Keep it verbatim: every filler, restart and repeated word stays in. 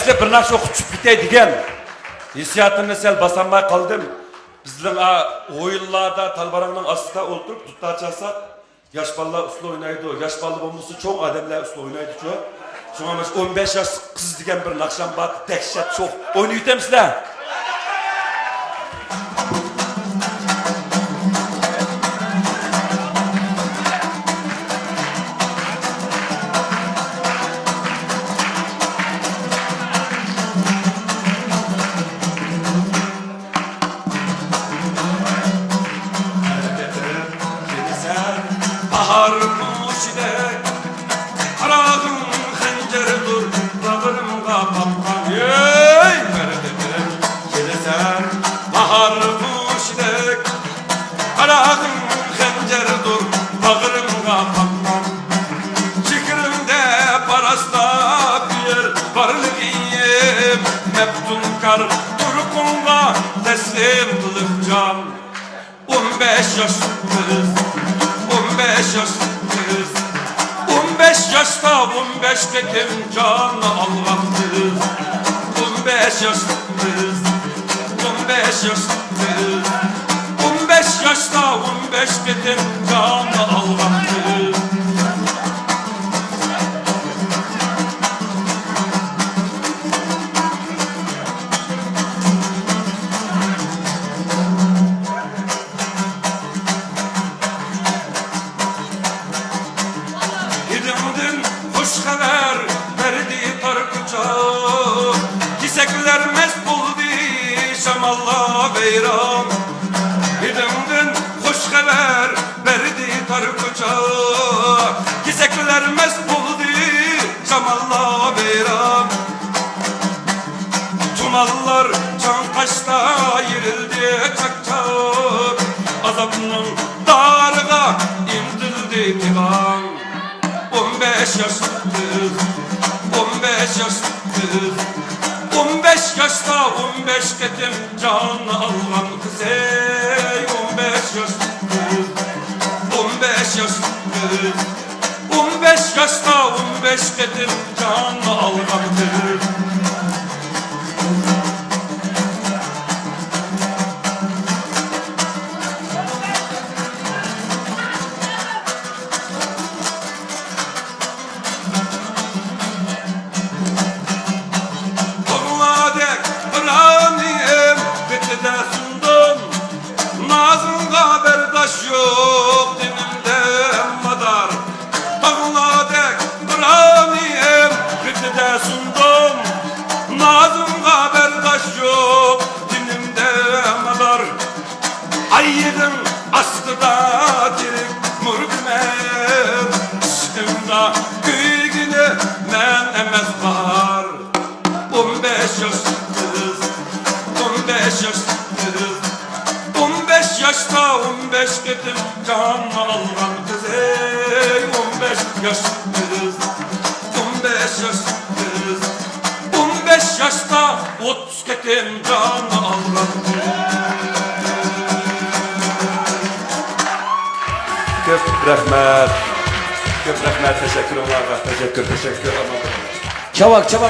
سىلەر بىر ناخشا ئوقۇپ چۈشۈپ كېتەي دېگەن ھېسسىياتىمنى سەل باسالماي قالدىم. بىزنىڭ، ئا، ئويۇنلاردا تالباراڭنىڭ ئاستىدا ئولتۇرۇپ دۇتار چالساق، ياش بالىلار ئۇسسۇل ئوينايدۇ. ياش بالا بولمىسا، چوڭ ئادەملەر ئۇسسۇل ئوينايدۇچۇ. شۇڭا مانا شۇ ئون بەش ياش قىز دېگەن بىر ناخشام بار، دەھشەت شوخ. ئوينىۋېتەمسىلەر؟ ھەر قېتىم كېلىسەن باھار قۇشىدەك، قاراغىڭ خەنجەردۇر باغرىمغا پاتقان. ئۆي! ھەر قېتىم كېلىسەن باھار قۇشىدەك، قاراغىڭ خەنجەردۇر باغرىمغا پاتقان. چېھرىڭدە پاراسلاپ يۈر بارلىقىم، مەپتۇنكار تۇرقۇڭغا تەسلىم قىلىپ جان. ئون بەش ياشلىق قىز، ئون بەش ياشلىق قىز، ئون بەش ياشتا ئون بەش قېتىم جان ئالغان قىز. ئون بەش ياشلىق قىز، ئون بەش ياشلىق قىز، ئون بەش ياشتا ئون بەش قېتىم جان ئالغان قىز. ھىدىڭدىن خۇش خەۋەر بەردى تار كوچا، كېسەكلەر مەست بولدى، شاماللار ۋەيران. ھىدىڭدىن خۇش خەۋەر بەردى تار كوچا، كېسەكلەر مەست بولدى، شاماللار ۋەيران. تۇمانلار چاڭقاشتا يېرىلدى چاقچاق، ئازابنىڭ دارىغا ئىنتىلدى پىغان. ئون بەش ياشلىق قىز، ئون بەش ياشلىق قىز، ئون بەش ياشتا ئون بەش قېتىم جان ئالغان قىز، ئەي، ئون بەش ياشلىق قىز، ئون بەش ياشلىق قىز. ئون بەش ياشتا ئون بەش قېتىم جان ئالغان قىز. تاغلاردەك بىر ئانىيىم بېتىدە سۇندۇم. نازىڭغا بەرداش يوق تېنىمدە مادار. تاغلاردەك بىر ئانىيىم بېتىدە سۇندۇم. نازىڭغا بەرداش يوق تېنىمدە مادار. ئايىغىڭ ئاستىدا تىرىك مۇردىمەن. ئىشقىمدا كۆيگىنى مەن ئەمەس باھار. ئون بەش ياشلىق قىز، ئون بەش ياشلىق قىز، ئون بەش ياشتا ئون بەش قېتىم جان ئالغان قىز، ئەي، ئون بەش ياشلىق قىز، ئون بەش ياشلىق قىز، ئون بەش ياشتا ئوتتۇز قېتىم جان ئالغان قىز. كۆپ رەھمەت. كۆپ رەھمەت، تەشەككۈرۈڭلارغا. تەشەككۈر، تەشەككۈر. ئامان بولۇڭ. چاۋاك، چاۋاك.